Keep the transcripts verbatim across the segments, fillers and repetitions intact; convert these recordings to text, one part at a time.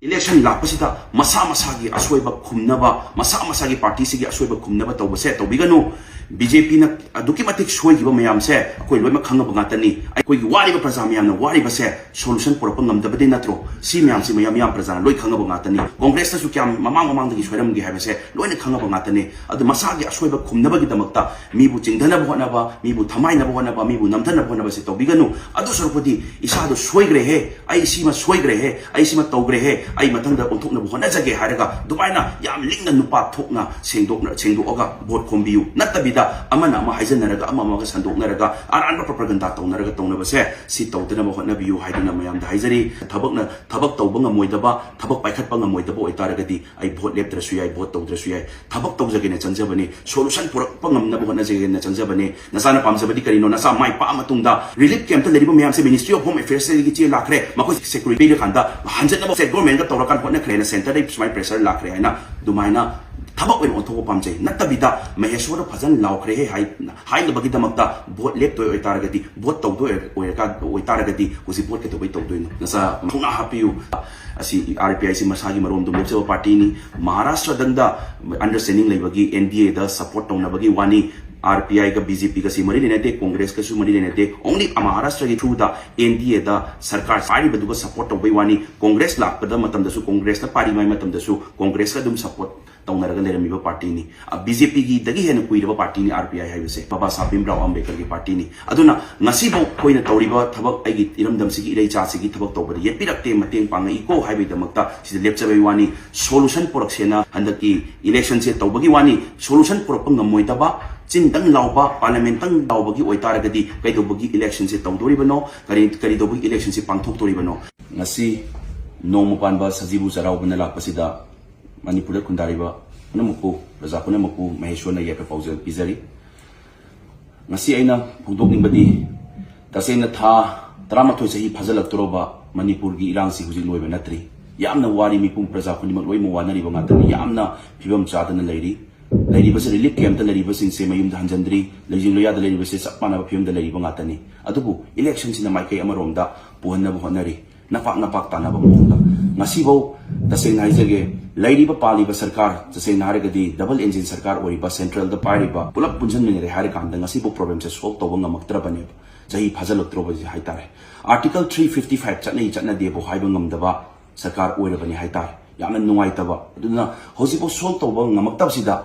Election ꯂꯥꯛꯄꯁꯤꯗ ꯃꯁꯥ ꯃꯁꯥꯒꯤ ꯑꯁꯣꯏꯕ ꯈꯨꯝꯅꯕ, ꯃꯁꯥ ꯃꯁꯥꯒꯤ party ꯁꯤꯒꯤ ꯑꯁꯣꯏꯕ ꯈꯨꯝꯅꯕ ꯇꯧꯕꯁꯦ ꯇꯧꯕꯤꯒꯅꯨ꯫ BJP ꯅ ꯑꯗꯨꯛꯀꯤ ꯃꯇꯤꯛ ꯁꯣꯏꯈꯤꯕ ꯃꯌꯥꯝꯁꯦ ꯑꯩꯈꯣꯏ ꯂꯣꯏꯅꯃꯛ ꯈꯪꯉꯕ ꯉꯥꯛꯇꯅꯤ꯫ ꯑꯩꯈꯣꯏꯒꯤ ꯋꯥꯔꯤꯕ ꯄ꯭ꯔꯖꯥ ꯃꯌꯥꯝꯅ ꯋꯥꯔꯤꯕꯁꯦ solution ꯄꯨꯔꯛꯄ ꯉꯝꯗꯕꯗꯤ ꯅꯠꯇ꯭ꯔꯣ? ꯁꯤ ꯃꯌꯥꯝꯁꯤ ꯃꯌꯥꯝ ꯃꯤꯌꯥꯝ ꯄ꯭ꯔꯖꯥꯅ ꯂꯣꯏ ꯈꯪꯉꯕ ꯉꯥꯛꯇꯅꯤ꯫ Congress ꯅꯁꯨ ꯀꯌꯥꯝ ꯃꯃꯥꯡ ꯃꯃꯥꯡꯗꯒꯤ ꯁꯣꯏꯔꯝꯒꯦ ꯍꯥꯏꯕꯁꯦ ꯂꯣꯏꯅ ꯈꯪꯉꯕ ꯉꯥꯛꯇꯅꯤ꯫ ꯑꯗꯨ ꯃꯁꯥꯒꯤ ꯑꯁꯣꯏꯕ ꯈꯨꯝꯅꯕꯒꯤꯗꯃꯛꯇ ꯃꯤꯕꯨ ꯆꯤꯡꯊꯅꯕ ꯍꯣꯠꯅꯕ, ꯃꯤꯕꯨ ꯊꯃꯥꯏꯅꯕ ꯍꯣꯠꯅꯕ, ꯃꯤꯕꯨ ꯅꯝꯊꯅꯕ ꯍꯣꯠꯅꯕꯁꯦ ꯇꯧꯕꯤꯒꯅꯨ꯫ ꯑꯗꯨ ꯁꯔꯨꯛꯄꯨꯗꯤ ꯏꯁꯥꯗꯣ ꯁꯣꯏꯈ꯭ꯔꯦꯍꯦ, ꯑꯩ ꯁꯤꯃ ꯁꯣꯏꯈ꯭ꯔꯦꯍꯦ, ꯑꯩ ꯁꯤꯃ ꯇꯧꯈ꯭ꯔꯦꯍꯦ, ꯑꯩ ꯃꯊꯪꯗ ꯑꯣꯟꯊꯣꯛꯅꯕ ꯍꯣꯠꯅꯖꯒꯦ ꯍꯥꯏꯔꯒ ꯑꯗꯨꯃꯥꯏꯅ ꯌꯥꯝ ꯂꯤꯡꯅ ꯅꯨꯄꯥ ꯊꯣꯛꯅ ꯁꯦꯡꯗꯣꯛꯅ-, ꯁꯦꯡꯗꯣꯛꯑꯒ vote ꯈꯣꯝꯕꯤꯌꯨ꯫ ꯅꯠꯇꯕꯤꯗ ꯑꯃꯅ ꯑꯃ ꯍꯥꯏꯖꯟꯅꯔꯒ, ꯑꯃ ꯑꯃꯒ ꯁꯟꯗꯣꯛꯅꯔꯒ, ꯑꯔꯥꯟꯕ propaganda ꯇꯧꯅꯔꯒ ꯇꯧꯅꯕꯁꯦ, ꯁꯤ ꯇꯧꯗꯅꯕ ꯍꯣꯠꯅꯕꯤꯌꯨ ꯍꯥꯏꯗꯨꯅ ꯃꯌꯥꯝꯗ ꯍꯥꯏꯖꯔꯤ꯫ ꯊꯕꯛꯅ, ꯊꯕꯛ ꯇꯧꯕ ꯉꯝꯃꯣꯏꯗꯕ, ꯊꯕꯛ ꯄꯥꯏꯈꯠꯄ ꯉꯝꯃꯣꯏꯗꯕ ꯑꯣꯏꯇꯥꯔꯒꯗꯤ ꯑꯩ vote ꯂꯦꯞꯇ꯭ꯔꯁꯨ ꯌꯥꯏ, vote ꯇꯧꯗ꯭ꯔꯁꯨ ꯌꯥꯏ꯫ ꯊꯕꯛ ꯇꯧꯖꯒꯦꯅ ꯆꯪꯖꯕꯅꯤ, solution ꯄꯨꯔꯛꯄ ꯉꯝꯅꯕ ꯍꯣꯠꯅꯖꯒꯦꯅ ꯆꯪꯖꯕꯅꯤ꯫ ꯅꯆꯥꯅ ꯄꯥꯝꯖꯕꯗꯤ ꯀꯔꯤꯅꯣ? ꯅꯆꯥ ꯃꯥꯏ ꯄꯥꯛꯑ ꯃꯇꯨꯡꯗ relief camp ꯇ ꯂꯩꯔꯤꯕ ꯃꯌꯥꯝꯁꯦ Ministry of Home Affairs ꯇꯒꯤ ꯆꯦ ꯂꯥꯛꯈ꯭ꯔꯦ, ꯃꯈꯣꯏ security ꯄꯤꯔꯀꯥꯟꯗ ꯍꯟꯖꯤꯟꯅꯕ state government ꯒ ꯇꯧꯔꯀꯥꯟꯗ ꯍꯣꯠꯅꯈ꯭ꯔꯦꯅ, centre ꯗꯒꯤ ꯁꯨꯃꯥꯏꯅ pressure ꯂꯥꯛꯈ꯭ꯔꯦ ꯍꯥꯏꯅ ꯑꯗꯨꯃꯥꯏꯅ ꯊꯕꯛ ꯑꯣꯏꯅ ꯑꯣꯟꯊꯣꯛꯄ ꯄꯥꯝꯖꯩ꯫ ꯅꯠꯇꯕꯤꯗ ꯃꯍꯦꯁꯣꯔꯗ ꯐꯖꯅ ꯂꯥꯎꯈ꯭ꯔꯦꯍꯦ ꯍꯥꯏ-, ꯍꯥꯏꯅꯕꯒꯤꯗꯃꯛꯇ vote ꯂꯦꯞꯇꯣꯏ ꯑꯣꯏꯇꯥꯔꯒꯗꯤ, vote ꯇꯧꯗꯣꯏ ꯑꯣꯏꯔ-, ꯑꯣꯏꯔꯀꯥꯟ-, ꯑꯣꯏꯇꯥꯔꯒꯗꯤ ꯍꯧꯖꯤꯛ vote ꯀꯩꯗꯧꯕꯩ ꯇꯧꯗꯣꯏꯅꯣ? ꯅꯆꯥ ꯊꯧꯅꯥ ꯍꯥꯞꯄꯤꯌꯨ꯫ ꯑꯁꯤ RPI ꯁꯤ ꯃꯁꯥꯒꯤ ꯃꯔꯣꯝꯗꯣꯝ ꯂꯦꯞꯆꯕ party ꯅꯤ꯫ ꯃꯍꯥꯔꯥꯁꯇ꯭ꯔꯗꯪꯗ understanding ꯂꯩꯕꯒꯤ NDA ꯗ support ꯇꯧꯅꯕꯒꯤ ꯋꯥꯅꯤ꯫ RPI ꯒ BJP ꯒꯁꯤ ꯃꯔꯤ ꯂꯩꯅꯗꯦ, Congress ꯀꯁꯨ ꯃꯔꯤ ꯂꯩꯅꯗꯦ꯫ Only ꯃꯍꯥꯔꯥꯁꯇ꯭ꯔꯒꯤ through ꯗ NDA ꯗ ꯁꯔꯀꯥꯔ ꯄꯥꯏꯔꯤꯕꯗꯨꯒ support ꯇꯧꯕꯩ ꯋꯥꯅꯤ꯫ Congress ꯂꯥꯛꯄꯗ ꯃꯇꯝꯗꯁꯨ, Congress ꯅ ꯄꯥꯏꯔꯤꯉꯩ ꯃꯇꯝꯗꯁꯨ Congress ꯀ ꯑꯗꯨꯝ support ꯇꯧꯅꯔꯒ ꯂꯩꯔꯝꯃꯤꯕ party ꯅꯤ꯫ ꯑ, BJP ꯒꯤꯗꯒꯤ ꯍꯦꯟꯅ ꯀꯨꯏꯔꯕ party ꯅꯤ RPI ꯍꯥꯏꯕꯁꯦ, ꯕꯕꯥ ꯁꯥꯍꯦꯕ ꯚꯤꯝꯔꯥꯎ ꯑꯝꯕꯦꯗꯀꯔꯒꯤ party ꯅꯤ꯫ ꯑꯗꯨꯅ ꯉꯁꯤꯐꯥꯎ ꯑꯩꯈꯣꯏꯅ ꯇꯧꯔꯤꯕ ꯊꯕꯛ, ꯑꯩꯒꯤ ꯏꯔꯝꯗꯝꯁꯤꯒꯤ ꯏꯔꯩꯆꯥꯁꯤꯒꯤ ꯊꯕꯛ ꯇꯧꯕꯗ ꯌꯦꯠꯄꯤꯔꯛꯇꯦ, ꯃꯇꯦꯡ ꯄꯥꯡꯉꯛꯏꯀꯣ ꯍꯥꯏꯕꯒꯤꯗꯃꯛꯇ ꯁꯤꯗ ꯂꯦꯞꯆꯕꯒꯤ ꯋꯥꯅꯤ꯫ Solution ꯄꯨꯔꯛꯁꯦꯅ ꯍꯟꯗꯛꯀꯤ election ꯁꯦ ꯇꯧꯕꯒꯤ ꯋꯥꯅꯤ꯫ Solution ꯄꯨꯔꯛꯄ ꯉꯝꯃꯣꯏꯗꯕ, ꯆꯤꯟꯗꯪ ꯂꯥꯎꯕ, parliament ꯇꯪ ꯂꯥꯎꯕꯒꯤ ꯑꯣꯏꯇꯥꯔꯒꯗꯤ ꯀꯩꯗꯧꯕꯒꯤ election ꯁꯦ ꯇꯧꯗꯣꯔꯤꯕꯅꯣ? ꯀꯔꯤ, ꯀꯔꯤꯗꯧꯕꯒꯤ election ꯁꯦ ꯄꯥꯡꯊꯣꯛꯇꯣꯔꯤꯕꯅꯣ? ꯉꯁꯤ ꯅꯣꯡꯃ ꯄꯥꯟꯕ ꯁꯖꯤꯕꯨ ꯆꯩꯔꯥꯎꯕꯅ ꯂꯥꯛꯄꯁꯤꯗ ꯃꯅꯤꯄꯨꯔꯗ ꯈꯨꯟꯗꯥꯔꯤꯕ ꯄꯨꯝꯅꯃꯛꯄꯨ, ꯄ꯭ꯔꯖꯥ ꯄꯨꯝꯅꯃꯛꯄꯨ ꯃꯍꯦꯁꯣꯔꯅ ꯌꯥꯏꯐ ꯄꯥꯎꯖꯦꯜ ꯄꯤꯖꯔꯤ꯫ ꯉꯁꯤ ꯑꯩꯅ ꯐꯣꯡꯗꯣꯛꯅꯤꯡꯕꯗꯤ, ꯇꯁꯦꯡꯅ ꯊꯥ ꯇꯔꯥꯃꯥꯊꯣꯏ ꯆꯍꯤ ꯐꯥꯖꯤꯜꯂꯛꯇꯣꯔꯕ ꯃꯅꯤꯄꯨꯔꯒꯤ ꯏꯔꯥꯡꯁꯤ ꯍꯧꯖꯤꯛ ꯂꯣꯏꯕ ꯅꯠꯇ꯭ꯔꯤ꯫ ꯌꯥꯝꯅ ꯋꯥꯔꯤ, ꯃꯤꯄꯨꯝ ꯄ꯭ꯔꯖꯥ ꯈꯨꯗꯤꯡꯃꯛ ꯂꯣꯏꯅꯃꯛ ꯋꯥꯅꯔꯤꯕ ꯉꯥꯛꯇꯅꯤ꯫ ꯌꯥꯝꯅ ꯐꯤꯕꯝ ꯆꯥꯗꯅ ꯂꯩꯔꯤ꯫ ꯂꯩꯔꯤꯕꯁꯤ relief camp ꯇ ꯂꯩꯔꯤꯕꯁꯤꯡꯁꯦ ꯃꯌꯨꯝꯗ ꯍꯟꯖꯤꯟꯗ꯭ꯔꯤ꯫ ꯂꯩꯖꯤꯡ ꯂꯣꯌꯥꯗ ꯂꯩꯔꯤꯕꯁꯦ ꯆꯞ ꯃꯥꯟꯅꯕ ꯐꯤꯕꯝꯗ ꯂꯩꯔꯤꯕ ꯉꯥꯛꯇꯅꯤ꯫ ꯑꯗꯨꯕꯨ election ꯁꯤꯅ ꯃꯥꯏꯀꯩ ꯑꯃꯔꯣꯝꯗ ꯄꯨꯍꯟꯅꯕ ꯍꯣꯠꯅꯔꯤ꯫ ꯅꯄꯥꯛ ꯅꯄꯥꯛ ꯇꯥꯟꯅꯕ ꯃꯑꯣꯡꯗ꯫ ꯉꯁꯤꯐꯥꯎ ꯇꯁꯦꯡꯅ ꯍꯥꯏꯖꯒꯦ, ꯂꯩꯔꯤꯕ ꯄꯥꯜꯂꯤꯕ ꯁꯔꯀꯥꯔ, ꯇꯁꯦꯡꯅ ꯍꯥꯏꯔꯒꯗꯤ ꯗꯕꯜ ꯏꯟꯖꯤꯟ ꯁꯔꯀꯥꯔ ꯑꯣꯏꯔꯤꯕ, ꯁꯦꯟꯇ꯭ꯔꯦꯜꯗ ꯄꯥꯏꯔꯤꯕ ꯄꯨꯂꯞ ꯄꯨꯟꯁꯤꯟꯃꯤꯟꯅꯔꯦ ꯍꯥꯏꯔꯀꯥꯟꯗ ꯉꯁꯤꯐꯥꯎ ꯄ꯭ꯔꯣꯕ꯭ꯂꯦꯝꯁꯦ ꯁꯣꯜꯕ ꯇꯧꯕ ꯉꯝꯃꯛꯇ꯭ꯔꯕꯅꯦꯕ꯫ ꯆꯍꯤ ꯐꯥꯖꯤꯜꯂꯛꯇ꯭ꯔꯕꯁꯦ ꯍꯥꯏꯇꯥꯔꯦ꯫ ꯑꯥꯔꯇꯤꯀꯜ ꯊ꯭ꯔꯤ ꯐꯤꯐꯇꯤ ꯐꯥꯏꯚ ꯆꯠꯅꯩ ꯆꯠꯅꯗꯦꯕꯨ ꯍꯥꯏꯕ ꯉꯝꯗꯕ ꯁꯔꯀꯥꯔ ꯑꯣꯏꯔꯕꯅꯤ ꯍꯥꯏꯇꯥꯔꯦ꯫ ꯌꯥꯝꯅ ꯅꯨꯡꯉꯥꯏꯇꯕ꯫ ꯑꯗꯨꯅ ꯍꯧꯖꯤꯛꯐꯥꯎ ꯁꯣꯜꯕ ꯇꯧꯕ ꯉꯝꯃꯛꯇꯕꯁꯤꯗ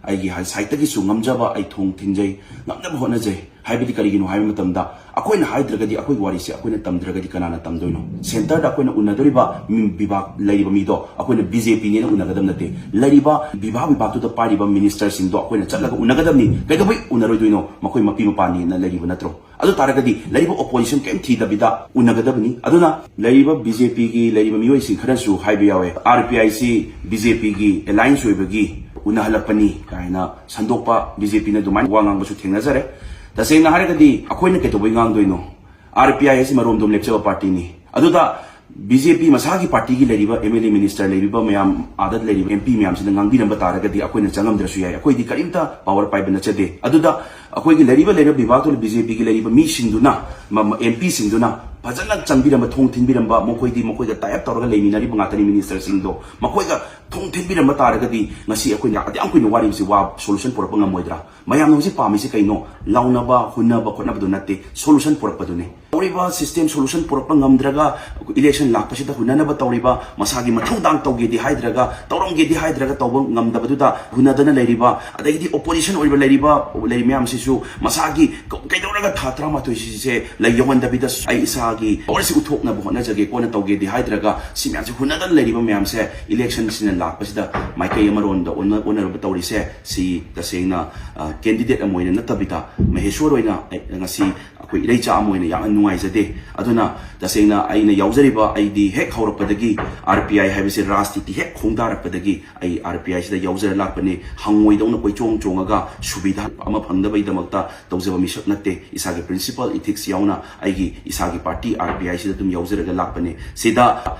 ꯑꯩꯒꯤ ꯍꯥꯏ ꯁꯥꯏꯠꯇꯒꯤꯁꯨ ꯉꯝꯖꯕ ꯑꯩ ꯊꯣꯡ ꯊꯤꯟꯖꯩ, ꯉꯝꯅꯕ ꯍꯣꯠꯅꯖꯩ꯫ ꯍꯥꯏꯕꯗꯤ ꯀꯔꯤꯒꯤꯅꯣ ꯍꯥꯏꯕ ꯃꯇꯝꯗ, ꯑꯩꯈꯣꯏꯅ ꯍꯥꯏꯗ꯭ꯔꯒꯗꯤ, ꯑꯩꯈꯣꯏꯒꯤ ꯋꯥꯔꯤꯁꯦ ꯑꯩꯈꯣꯏꯅ ꯇꯝꯗ꯭ꯔꯒꯗꯤ ꯀꯅꯥꯅ ꯇꯝꯗꯣꯏꯅꯣ? ꯁꯦꯟꯇꯔꯗ ꯑꯩꯈꯣꯏꯅ ꯎꯅꯗꯣꯔꯤꯕ ꯃꯤ-, ꯕꯤꯚꯥꯒ ꯂꯩꯔꯤꯕ ꯃꯤꯗꯣ ꯑꯩꯈꯣꯏꯅ ꯕꯤ ꯖꯦ ꯄꯤꯅꯦꯅ ꯎꯅꯒꯗꯕ ꯅꯠꯇꯦ꯫ ꯂꯩꯔꯤꯕ ꯕꯤꯚꯥꯒ ꯕꯤꯚꯥꯒꯇꯨꯗ ꯄꯥꯏꯔꯤꯕ ꯃꯤꯅꯤꯁꯇꯔꯁꯤꯡꯗꯣ ꯑꯩꯈꯣꯏꯅ ꯆꯠꯂꯒ ꯎꯅꯒꯗꯕꯅꯤ꯫ ꯀꯩꯗꯧꯕꯩ ꯎꯅꯔꯣꯏꯗꯣꯏꯅꯣ? ꯃꯈꯣꯏ ꯃꯄꯤ ꯃꯄꯥꯅꯤꯅ ꯂꯩꯔꯤꯕ ꯅꯠꯇ꯭ꯔꯣ? ꯑꯗꯨ ꯇꯥꯔꯒꯗꯤ ꯂꯩꯔꯤꯕ ꯑꯣꯄꯣꯖꯤꯁꯟ ꯀꯔꯤꯝ ꯊꯤꯗꯕꯤꯗ ꯎꯅꯒꯗꯕꯅꯤ꯫ ꯑꯗꯨꯅ ꯂꯩꯔꯤꯕ ꯕꯤ ꯖꯦ ꯄꯤꯒꯤ ꯂꯩꯔꯤꯕ ꯃꯤꯑꯣꯏꯁꯤꯡ ꯈꯔꯁꯨ ꯍꯥꯏꯕ ꯌꯥꯎꯋꯦ, R P I C B J ꯄꯤꯒꯤ ꯑꯦꯂꯥꯏꯟꯁ ꯑꯣꯏꯕꯒꯤ ꯎꯅꯍꯜꯂꯛꯄꯅꯤ ꯀꯥꯏꯅ ꯁꯟꯗꯣꯛꯄ, ꯕꯤ ꯖꯦ ꯄꯤꯅ ꯑꯗꯨꯃꯥꯏꯅ ꯋꯥ ꯉꯥꯡꯕꯁꯨ ꯊꯦꯡꯅꯖꯔꯦ꯫ ꯇꯁꯦꯡꯅ ꯍꯥꯏꯔꯒꯗꯤ ꯑꯩꯈꯣꯏꯅ ꯀꯩꯗꯧꯕꯩ ꯉꯥꯡꯗꯣꯏꯅꯣ? ꯑꯥꯔ ꯄꯤ ꯑꯥꯏ ꯑꯁꯤ ꯃꯔꯣꯝꯗꯣꯝ ꯂꯦꯞꯆꯕ ꯄꯥꯔꯇꯤꯅꯤ꯫ ꯑꯗꯨꯗ ꯕꯤ ꯖꯦ ꯄꯤ ꯃꯁꯥꯒꯤ ꯄꯥꯔꯇꯤꯒꯤ ꯂꯩꯔꯤꯕ ꯑꯦꯝ ꯑꯦꯜ ꯑꯦ, ꯃꯤꯅꯤꯁꯇꯔ ꯂꯩꯔꯤꯕ ꯃꯌꯥꯝ, ꯑꯥꯗ ꯂꯩꯔꯤꯕ ꯑꯦꯝ ꯄꯤ ꯃꯌꯥꯝꯁꯤꯅ ꯉꯥꯡꯕꯤꯔꯝꯕ ꯇꯥꯔꯒꯗꯤ ꯑꯩꯈꯣꯏꯅ ꯆꯪꯉꯝꯗ꯭ꯔꯁꯨ ꯌꯥꯏ꯫ ꯑꯩꯈꯣꯏꯗꯤ ꯀꯔꯤꯝꯇ ꯄꯥꯋꯔ ꯄꯥꯏꯕ ꯅꯠꯆꯗꯦ꯫ ꯑꯗꯨꯗ ꯑꯩꯈꯣꯏꯒꯤ ꯂꯩꯔꯤꯕ, ꯂꯩꯔꯤꯕ ꯕꯤꯚꯥꯒꯇꯨ, ꯕꯤ ꯖꯦ ꯄꯤꯒꯤ ꯂꯩꯔꯤꯕ ꯃꯤꯁꯤꯡꯗꯨꯅ, ꯃ-, ꯃ-, ꯑꯦꯝ ꯄꯤꯁꯤꯡꯗꯨꯅ ꯐꯖꯅ ꯆꯪꯕꯤꯔꯝꯕ, ꯊꯣꯡ ꯊꯤꯟꯕꯤꯔꯝꯕ, ꯃꯈꯣꯏꯗꯤ ꯃꯈꯣꯏꯒ ꯇꯥꯏ ꯑꯞ ꯇꯧꯔꯒ ꯂꯩꯃꯤꯟꯅꯔꯤꯕ ꯉꯥꯛꯇꯅꯤ, ꯃꯤꯅꯤꯁꯇꯔꯁꯤꯡꯗꯣ꯫ ꯃꯈꯣꯏꯒ ꯊꯣꯡ ꯊꯤꯟꯕꯤꯔꯝꯕ ꯇꯥꯔꯒꯗꯤ ꯉꯁꯤ ꯑꯩꯈꯣꯏꯅ ꯑꯗꯨꯛ ꯌꯥꯝ ꯀꯨꯏꯅ ꯋꯥꯔꯤꯕꯁꯤ ꯋꯥ ꯁꯣꯂꯨꯁꯟ ꯄꯨꯔꯛꯄ ꯉꯝꯃꯣꯏꯗ꯭ꯔꯥ? ꯃꯌꯥꯝꯅ ꯍꯧꯖꯤꯛ ꯄꯥꯝꯃꯤꯁꯤ ꯀꯩꯅꯣ? ꯂꯥꯎꯅꯕ, ꯍꯨꯟꯅꯕ, ꯈꯣꯠꯅꯕꯗꯨ ꯅꯠꯇꯦ, ꯁꯣꯂꯨꯁꯟ ꯄꯨꯔꯛꯄꯗꯨꯅꯤ꯫ ꯇꯧꯔꯤꯕ ꯁꯤꯁꯇꯦꯝ ꯁꯣꯂꯨꯁꯟ ꯄꯨꯔꯛꯄ ꯉꯝꯗ꯭ꯔꯒ ꯏꯂꯦꯛꯁꯟ ꯂꯥꯛꯄꯁꯤꯗ ꯍꯨꯟꯅꯅꯕ ꯇꯧꯔꯤꯕ, ꯃꯁꯥꯒꯤ ꯃꯊꯧꯗꯥꯡ ꯇꯧꯒꯦꯗꯤ ꯍꯥꯏꯗ꯭ꯔꯒ, ꯇꯧꯔꯝꯒꯦꯗꯤ ꯍꯥꯏꯗ꯭ꯔꯒ ꯇꯧꯕ ꯉꯝꯗꯕꯗꯨꯗ ꯍꯨꯟꯅꯗꯅ ꯂꯩꯔꯤꯕ, ꯑꯗꯒꯤꯗꯤ ꯑꯣꯄꯣꯖꯤꯁꯟ ꯑꯣꯏꯔꯤꯕ ꯂꯩꯔꯤꯕ, ꯂꯩꯔꯤ ꯃꯌꯥꯝꯁꯤꯁꯨ ꯃꯁꯥꯒꯤ ꯀ-, ꯀꯩꯗꯧꯔꯒ ꯊꯥ ꯇꯔꯥꯃꯥꯊꯣꯏꯁꯤꯁꯦ ꯂꯩ ꯌꯧꯍꯟꯗꯕꯤꯗ ꯑꯩ ꯏꯁꯥꯒꯤ ꯄꯥꯋꯔꯁꯤ ꯎꯠꯊꯣꯛꯅꯕ ꯍꯣꯠꯅꯖꯒꯦ, ꯀꯣꯟꯅ ꯇꯧꯒꯦꯗꯤ ꯍꯥꯏꯗ꯭ꯔꯒ ꯁꯤ ꯃꯌꯥꯝꯁꯦ ꯍꯨꯟꯅꯗꯅ ꯂꯩꯔꯤꯕ ꯃꯌꯥꯝꯁꯦ ꯏꯂꯦꯛꯁꯟꯁꯤꯅ ꯂꯥꯛꯄꯁꯤꯗ ꯃꯥꯏꯀꯩ ꯑꯃꯔꯣꯝꯗ ꯑꯣꯟꯅ-, ꯑꯣꯟꯅꯔꯨꯕ ꯇꯧꯔꯤꯁꯦ꯫ ꯁꯤ ꯇꯁꯦꯡꯅ, ꯑ, ꯀꯦꯟꯗꯤꯗꯦꯠ ꯑꯃ ꯑꯣꯏꯅ ꯅꯠꯇꯕꯤꯗ ꯃꯍꯦꯁꯣꯔ ꯑꯣꯏꯅ ꯑꯩ ꯉꯁꯤ ꯑꯩꯈꯣꯏ ꯏꯔꯩꯆꯥ ꯑꯃ ꯑꯣꯏꯅ ꯌꯥꯝꯅ ꯅꯨꯡꯉꯥꯏꯖꯗꯦ꯫ ꯑꯗꯨꯅ ꯇꯁꯦꯡꯅ ꯑꯩꯅ ꯌꯥꯎꯖꯔꯤꯕ, ꯑꯩꯗꯤ ꯍꯦꯛ ꯍꯧꯔꯛꯄꯗꯒꯤ, ꯑꯥꯔ ꯄꯤ ꯑꯥꯏ ꯍꯥꯏꯕꯁꯤ ꯔꯥꯖꯅꯤꯇꯤ ꯍꯦꯛ ꯈꯣꯡꯗꯥꯔꯛꯄꯗꯒꯤ ꯑꯩ ꯑꯥꯔ ꯄꯤ ꯑꯥꯏꯁꯤꯗ ꯌꯥꯎꯖꯔ ꯂꯥꯛꯄꯅꯤ꯫ ꯍꯪꯉꯣꯏꯗꯧꯅ ꯀꯣꯏꯆꯣꯡ ꯆꯣꯡꯉꯒ ꯁꯨꯕꯤꯙꯥ ꯑꯃ ꯐꯪꯅꯕꯒꯤꯗꯃꯛꯇ ꯇꯧꯖꯕ ꯃꯤꯁꯛ ꯅꯠꯇꯦ꯫ ꯏꯁꯥꯒꯤ ꯄ꯭ꯔꯤꯟꯁꯤꯄꯜ ꯏꯊꯤꯛꯁ ꯌꯥꯎꯅ ꯑꯩꯒꯤ ꯏꯁꯥꯒꯤ ꯄꯥꯔꯇꯤ ꯑꯥꯔ ꯄꯤ ꯑꯥꯏꯁꯤꯗ ꯑꯗꯨꯝ ꯌꯥꯎꯖꯔꯒ ꯂꯥꯛꯄꯅꯤ꯫ ꯁꯤꯗ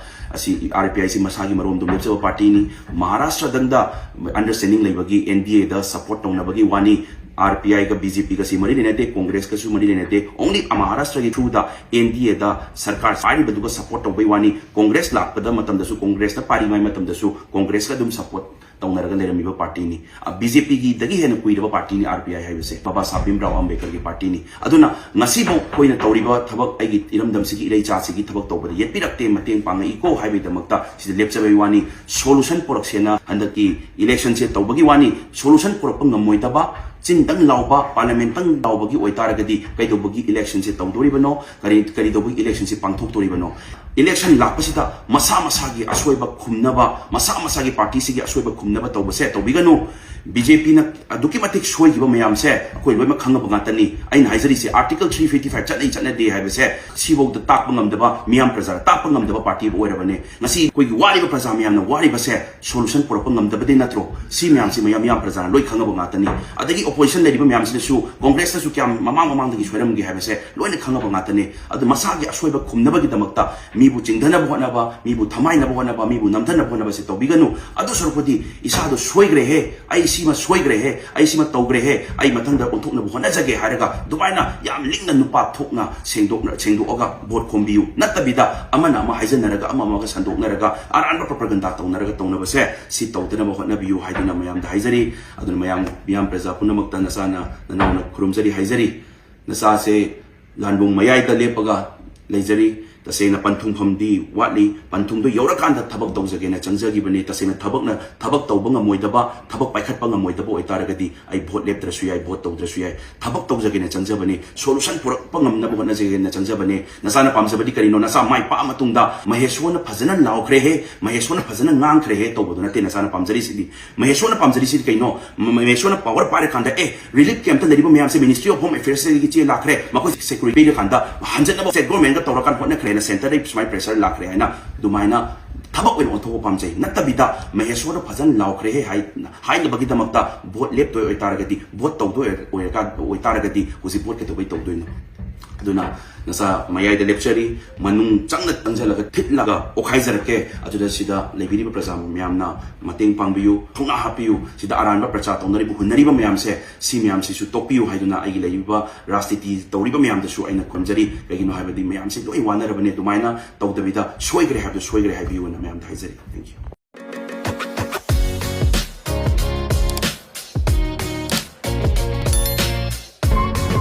ꯑꯁꯤ ꯑꯥꯔ ꯄꯤ ꯑꯥꯏꯁꯤ ꯃꯁꯥꯒꯤ ꯃꯔꯣꯝꯗꯣꯝ ꯂꯦꯞꯆꯕ ꯄꯥꯔꯇꯤꯅꯤ꯫ ꯃꯍꯥꯔꯥꯁꯇ꯭ꯔꯗꯪꯗ ꯑꯟꯗꯔꯁꯇꯦꯟꯗꯤꯡ ꯂꯩꯕꯒꯤ ꯑꯦꯟ ꯗꯤ ꯑꯦꯗ ꯁꯄꯣꯔꯠ ꯇꯧꯅꯕꯒꯤ ꯋꯥꯅꯤ꯫ ꯑꯥꯔ ꯄꯤ ꯑꯥꯏꯒ ꯕꯤ ꯖꯦ ꯄꯤꯒꯁꯤ ꯃꯔꯤ ꯂꯩꯅꯗꯦ, ꯀꯣꯡꯒ꯭ꯔꯦꯁꯀꯁꯨ ꯃꯔꯤ ꯂꯩꯅꯗꯦ꯫ Only ꯃꯍꯥꯔꯥꯁꯇ꯭ꯔꯒꯤ through ꯗ ꯑꯦꯟ ꯗꯤ ꯑꯦꯗ ꯁꯔꯀꯥꯔ ꯄꯥꯏꯔꯤꯕꯗꯨꯒ ꯁꯄꯣꯔꯠ ꯇꯧꯕꯩ ꯋꯥꯅꯤ꯫ ꯀꯣꯡꯒ꯭ꯔꯦꯁ ꯂꯥꯛꯄꯗ ꯃꯇꯝꯗꯁꯨ, ꯀꯣꯡꯒ꯭ꯔꯦꯁꯅ ꯄꯥꯏꯔꯤꯉꯩ ꯃꯇꯝꯗꯁꯨ ꯀꯣꯡꯒ꯭ꯔꯦꯁꯀ ꯑꯗꯨꯝ ꯁꯄꯣꯔꯠ ꯇꯧꯅꯔꯒ ꯂꯩꯔꯝꯃꯤꯕ ꯄꯥꯔꯇꯤꯅꯤ꯫ ꯕꯤ ꯖꯦ ꯄꯤꯒꯤꯗꯒꯤ ꯍꯦꯟꯅ ꯀꯨꯏꯔꯕ ꯄꯥꯔꯇꯤꯅꯤ ꯑꯥꯔ ꯄꯤ ꯑꯥꯏ ꯍꯥꯏꯕꯁꯦ, ꯕꯕꯥ ꯁꯥꯍꯦꯕ ꯚꯤꯝꯔꯥꯎ ꯑꯝꯕꯦꯗꯀꯔꯒꯤ ꯄꯥꯔꯇꯤꯅꯤ꯫ ꯑꯗꯨꯅ ꯉꯁꯤꯐꯥꯎ ꯑꯩꯈꯣꯏꯅ ꯇꯧꯔꯤꯕ ꯊꯕꯛ, ꯑꯩꯒꯤ ꯏꯔꯝꯗꯝꯁꯤꯒꯤ ꯏꯔꯩꯆꯥꯁꯤꯒꯤ ꯊꯕꯛ ꯇꯧꯕꯗ ꯌꯦꯠꯄꯤꯔꯛꯇꯦ, ꯃꯇꯦꯡ ꯄꯥꯡꯉꯛꯏꯀꯣ ꯍꯥꯏꯕꯒꯤꯗꯃꯛꯇ ꯁꯤꯗ ꯂꯦꯞꯆꯕꯒꯤ ꯋꯥꯅꯤ꯫ ꯁꯣꯂꯨꯁꯟ ꯄꯨꯔꯛꯁꯦꯅ ꯍꯟꯗꯛꯀꯤ ꯏꯂꯦꯛꯁꯟꯁꯦ ꯇꯧꯕꯒꯤ ꯋꯥꯅꯤ꯫ ꯁꯣꯂꯨꯁꯟ ꯄꯨꯔꯛꯄ ꯉꯝꯃꯣꯏꯗꯕ, ꯆꯤꯟꯗꯪ ꯂꯥꯎꯕ, ꯄꯥꯔꯂꯤꯌꯥꯃꯦꯟꯇꯪ ꯂꯥꯎꯕꯒꯤ ꯑꯣꯏꯇꯥꯔꯒꯗꯤ ꯀꯩꯗꯧꯕꯒꯤ ꯏꯂꯦꯛꯁꯟꯁꯦ ꯇꯧꯗꯣꯔꯤꯕꯅꯣ? ꯀꯔꯤ, ꯀꯔꯤꯗꯧꯕꯒꯤ ꯏꯂꯦꯛꯁꯟꯁꯦ ꯄꯥꯡꯊꯣꯛꯇꯣꯔꯤꯕꯅꯣ? ꯏꯂꯦꯛꯁꯟ ꯂꯥꯛꯄꯁꯤꯗ ꯃꯁꯥ ꯃꯁꯥꯒꯤ ꯑꯁꯣꯏꯕ ꯈꯨꯝꯅꯕ, ꯃꯁꯥ ꯃꯁꯥꯒꯤ ꯄꯥꯔꯇꯤꯁꯤꯒꯤ ꯑꯁꯣꯏꯕ ꯈꯨꯝꯅꯕ ꯇꯧꯕꯁꯦ ꯇꯧꯕꯤꯒꯅꯨ꯫ ꯕꯤ ꯖꯦ ꯄꯤꯅ ꯑꯗꯨꯛꯀꯤ ꯃꯇꯤꯛ ꯁꯣꯏꯈꯤꯕ ꯃꯌꯥꯝꯁꯦ ꯑꯩꯈꯣꯏ ꯂꯣꯏꯅꯃꯛ ꯈꯪꯉꯕ ꯉꯥꯛꯇꯅꯤ꯫ ꯑꯩꯅ ꯍꯥꯏꯖꯔꯤꯁꯦ, ꯑꯥꯔꯇꯤꯀꯜ ꯊ꯭ꯔꯤ ꯐꯤꯐꯇꯤ ꯐꯥꯏꯚ ꯆꯠꯅꯩ ꯆꯠꯅꯗꯦ ꯍꯥꯏꯕꯁꯦ ꯁꯤꯐꯥꯎꯗ ꯇꯥꯛꯄ ꯉꯝꯗꯕ, ꯃꯤꯌꯥꯝ ꯄ꯭ꯔꯖꯥꯗ ꯇꯥꯛꯄ ꯉꯝꯗꯕ ꯄꯥꯔꯇꯤ ꯑꯃ ꯑꯣꯏꯔꯕꯅꯦ꯫ ꯉꯁꯤ ꯑꯩꯈꯣꯏꯒꯤ ꯋꯥꯔꯤꯕ ꯄ꯭ꯔꯖꯥ ꯃꯌꯥꯝꯅ ꯋꯥꯔꯤꯕꯁꯦ ꯁꯣꯂꯨꯁꯟ ꯄꯨꯔꯛꯄ ꯉꯝꯗꯕꯗꯤ ꯅꯠꯇ꯭ꯔꯣ? ꯁꯤ ꯃꯌꯥꯝꯁꯤ ꯃꯌꯥꯝ, ꯃꯤꯌꯥꯝ ꯄ꯭ꯔꯖꯥꯅ ꯂꯣꯏ ꯈꯪꯉꯕ ꯉꯥꯛꯇꯅꯤ꯫ ꯑꯗꯒꯤ ꯑꯣꯄꯣꯖꯤꯁꯟ ꯂꯩꯔꯤꯕ ꯃꯌꯥꯝꯁꯤꯅꯁꯨ, ꯀꯣꯡꯒ꯭ꯔꯦꯁꯅꯁꯨ ꯀꯌꯥꯝ ꯃꯃꯥꯡ ꯃꯃꯥꯡꯗꯒꯤ ꯁꯣꯏꯔꯝꯒꯦ ꯍꯥꯏꯕꯁꯦ ꯂꯣꯏꯅ ꯈꯪꯉꯕ ꯉꯥꯛꯇꯅꯤ꯫ ꯑꯗꯨ ꯃꯁꯥꯒꯤ ꯑꯁꯣꯏꯕ ꯈꯨꯝꯅꯕꯒꯤꯗꯃꯛꯇ ꯃꯤꯕꯨ ꯆꯤꯡꯊꯅꯕ ꯍꯣꯠꯅꯕ, ꯃꯤꯕꯨ ꯊꯃꯥꯏꯅꯕ ꯍꯣꯠꯅꯕ, ꯃꯤꯕꯨ ꯅꯝꯊꯅꯕ ꯍꯣꯠꯅꯕꯁꯦ ꯇꯧꯕꯤꯒꯅꯨ꯫ ꯑꯗꯨ ꯁꯔꯨꯛꯄꯨꯗꯤ ꯏꯁꯥꯗꯣ ꯁꯣꯏꯈ꯭ꯔꯦꯍꯦ, ꯑꯩ ꯁꯤꯃ ꯁꯣꯏꯈ꯭ꯔꯦꯍꯦ, ꯑꯩ ꯁꯤꯃ ꯇꯧꯈ꯭ꯔꯦꯍꯦ, ꯑꯩ ꯃꯊꯪꯗ ꯑꯣꯟꯊꯣꯛꯅꯕ ꯍꯣꯠꯅꯖꯒꯦ ꯍꯥꯏꯔꯒ ꯑꯗꯨꯃꯥꯏꯅ ꯌꯥꯝ ꯂꯤꯡꯅ ꯅꯨꯄꯥ ꯊꯣꯛꯅ ꯁꯦꯡꯗꯣꯛꯅ-, ꯁꯦꯡꯗꯣꯛꯑꯒ ꯚꯣꯠ ꯈꯣꯝꯕꯤꯌꯨ꯫ ꯅꯠꯇꯕꯤꯗ ꯑꯃꯅ ꯑꯃ ꯍꯥꯏꯖꯟꯅꯔꯒ, ꯑꯃ ꯑꯃꯒ ꯁꯟꯗꯣꯛꯅꯔꯒ, ꯑꯔꯥꯟꯕ ꯄ꯭ꯔꯣꯄꯥꯒꯟꯗꯥ ꯇꯧꯅꯔꯒ ꯇꯧꯅꯕꯁꯦ, ꯁꯤ ꯇꯧꯗꯅꯕ ꯍꯣꯠꯅꯕꯤꯌꯨ ꯍꯥꯏꯗꯨꯅ ꯃꯌꯥꯝꯗ ꯍꯥꯏꯖꯔꯤ꯫ ꯑꯗꯨꯅ ꯃꯌꯥꯝ, ꯃꯤꯌꯥꯝ ꯄ꯭ꯔꯖꯥ ꯄꯨꯝꯅꯃꯛꯇ ꯅꯆꯥꯅ, ꯅꯅꯥꯎꯅ ꯈꯨꯔꯨꯝꯖꯔꯤ ꯍꯥꯏꯖꯔꯤ꯫ ꯅꯆꯥꯁꯦ ꯂꯥꯟꯕꯨꯡ ꯃꯌꯥꯏꯗ ꯂꯦꯞꯄꯒ ꯂꯩꯖꯔꯤ꯫ ꯇꯁꯦꯡꯅ ꯄꯟꯊꯨꯡꯐꯝꯗꯤ ꯋꯥꯠꯂꯤ꯫ ꯄꯟꯊꯨꯡꯗꯣ ꯌꯧꯔꯀꯥꯟꯗ ꯊꯕꯛ ꯇꯧꯖꯒꯦꯅ ꯆꯪꯖꯈꯤꯕꯅꯤ꯫ ꯇꯁꯦꯡꯅ ꯊꯕꯛꯅ, ꯊꯕꯛ ꯇꯧꯕ ꯉꯝꯃꯣꯏꯗꯕ, ꯊꯕꯛ ꯄꯥꯏꯈꯠꯄ ꯉꯝꯃꯣꯏꯗꯕ ꯑꯣꯏꯇꯥꯔꯒꯗꯤ ꯑꯩ ꯚꯣꯠ ꯂꯦꯞꯇ꯭ꯔꯁꯨ ꯌꯥꯏ, ꯚꯣꯠ ꯇꯧꯗ꯭ꯔꯁꯨ ꯌꯥꯏ꯫ ꯊꯕꯛ ꯇꯧꯖꯒꯦꯅ ꯆꯪꯖꯕꯅꯤ꯫ ꯁꯣꯂꯨꯁꯟ ꯄꯨꯔꯛꯄ ꯉꯝꯅꯕ ꯍꯣꯠꯅꯖꯒꯦꯅ ꯆꯪꯖꯕꯅꯤ꯫ ꯅꯆꯥꯅ ꯄꯥꯝꯖꯕꯗꯤ ꯀꯔꯤꯅꯣ? ꯅꯆꯥ ꯃꯥꯏ ꯄꯥꯛꯑ ꯃꯇꯨꯡꯗ "ꯃꯍꯦꯁꯣꯔꯅ ꯐꯖꯅ ꯂꯥꯎꯈ꯭ꯔꯦꯍꯦ, ꯃꯍꯦꯁꯣꯔꯅ ꯐꯖꯅ ꯉꯥꯡꯈ꯭ꯔꯦꯍꯦ" ꯇꯧꯕꯗꯨ ꯅꯠꯇꯦ ꯅꯆꯥꯅ ꯄꯥꯝꯖꯔꯤꯁꯤꯗꯤ꯫ ꯃꯍꯦꯁꯣꯔꯅ ꯄꯥꯝꯖꯔꯤꯁꯤꯗꯤ ꯀꯩꯅꯣ? ꯃ-, ꯃꯍꯦꯁꯣꯔꯅ ꯄꯥꯋꯔ ꯄꯥꯏꯔꯀꯥꯟꯗ, "ꯑꯦ, ꯔꯤꯂꯤꯐ ꯀꯦꯝꯞꯇ ꯂꯩꯔꯤꯕ ꯃꯌꯥꯝꯁꯦ ꯃꯤꯅꯤꯁꯇ꯭ꯔꯤ ꯑꯣꯐ ꯍꯣꯝ ꯑꯦꯐꯤꯌꯔꯁꯇꯒꯤ ꯆꯦ ꯂꯥꯛꯈ꯭ꯔꯦ, ꯃꯈꯣꯏ ꯁꯦꯀ꯭ꯌꯨꯔꯤꯇꯤ ꯄꯤꯔꯀꯥꯟꯗ ꯍꯟꯖꯤꯟꯅꯕ ꯁꯦꯟꯇ꯭ꯔꯦꯜ ꯒꯣꯔꯃꯦꯟꯒ ꯇꯧꯔꯀꯥꯟꯗ ꯍꯣꯠꯅꯈ꯭ꯔꯦꯅ ꯁꯦꯟꯇꯔꯗꯒꯤ ꯁꯨꯃꯥꯏꯅ ꯄ꯭ꯔꯦꯁꯔ ꯂꯥꯛꯈ꯭ꯔꯦ" ꯍꯥꯏꯅ ꯑꯗꯨꯃꯥꯏꯅ ꯊꯕꯛ ꯑꯣꯏꯅ ꯑꯣꯟꯊꯣꯛꯄ ꯄꯥꯝꯖꯩ꯫ ꯅꯠꯇꯕꯤꯗ "ꯃꯍꯦꯁꯣꯔꯗ ꯐꯖꯅ ꯂꯥꯎꯈ꯭ꯔꯦꯍꯦ" ꯍꯥꯏ-, ꯍꯥꯏꯅꯕꯒꯤꯗꯃꯛꯇ ꯚꯣꯠ ꯂꯦꯞꯇꯣꯏ ꯑꯣꯏꯇꯥꯔꯒꯗꯤ, ꯚꯣꯠ ꯇꯧꯗꯣꯏ ꯑꯣꯏꯔꯀꯥꯟ-, ꯑꯣꯏꯇꯥꯔꯒꯗꯤ ꯍꯧꯖꯤꯛ ꯚꯣꯠ ꯀꯩꯗꯧꯕꯩ ꯇꯧꯗꯣꯏꯅꯣ? ꯑꯗꯨꯅ ꯉꯁꯥ ꯃꯌꯥꯏꯗ ꯂꯦꯞꯆꯔꯤ, ꯃꯅꯨꯡ ꯆꯪꯅ ꯆꯪꯁꯤꯜꯂꯒ ꯊꯤꯠꯂꯒ ꯑꯣꯈꯥꯏꯖꯔꯛꯀꯦ꯫ ꯑꯗꯨꯗ ꯁꯤꯗ ꯂꯩꯕꯤꯔꯤꯕ ꯄ꯭ꯔꯖꯥ ꯃꯌꯥꯝꯅ ꯃꯇꯦꯡ ꯄꯥꯡꯕꯤꯌꯨ, ꯊꯧꯅꯥ ꯍꯥꯞꯄꯤꯌꯨ꯫ ꯁꯤꯗ ꯑꯔꯥꯟꯕ ꯄ꯭ꯔꯆꯥꯔ ꯇꯧꯅꯔꯤꯕ, ꯍꯨꯟꯅꯔꯤꯕ ꯃꯌꯥꯝꯁꯦ, ꯁꯤ ꯃꯌꯥꯝꯁꯤꯁꯨ ꯇꯣꯛꯄꯤꯌꯨ ꯍꯥꯏꯗꯨꯅ ꯑꯩꯒꯤ ꯂꯩꯔꯤꯕ ꯔꯥꯖꯅꯤꯇꯤ ꯇꯧꯔꯤꯕ ꯃꯌꯥꯝꯗꯁꯨ ꯑꯩꯅ ꯈꯨꯝꯖꯔꯤ꯫ ꯀꯩꯒꯤꯅꯣ ꯍꯥꯏꯕꯗꯤ ꯃꯌꯥꯝꯁꯦ ꯂꯣꯏ ꯋꯥꯅꯔꯕꯅꯤ꯫ ꯑꯗꯨꯃꯥꯏꯅ ꯇꯧꯗꯕꯤꯗ ꯁꯣꯏꯈ꯭ꯔꯦ ꯍꯥꯏꯕꯗꯨ ꯁꯣꯏꯈ꯭ꯔꯦ ꯍꯥꯏꯕꯤꯌꯨꯅ ꯃꯌꯥꯝꯗ ꯍꯥꯏꯖꯔꯤ꯫ Thank you꯫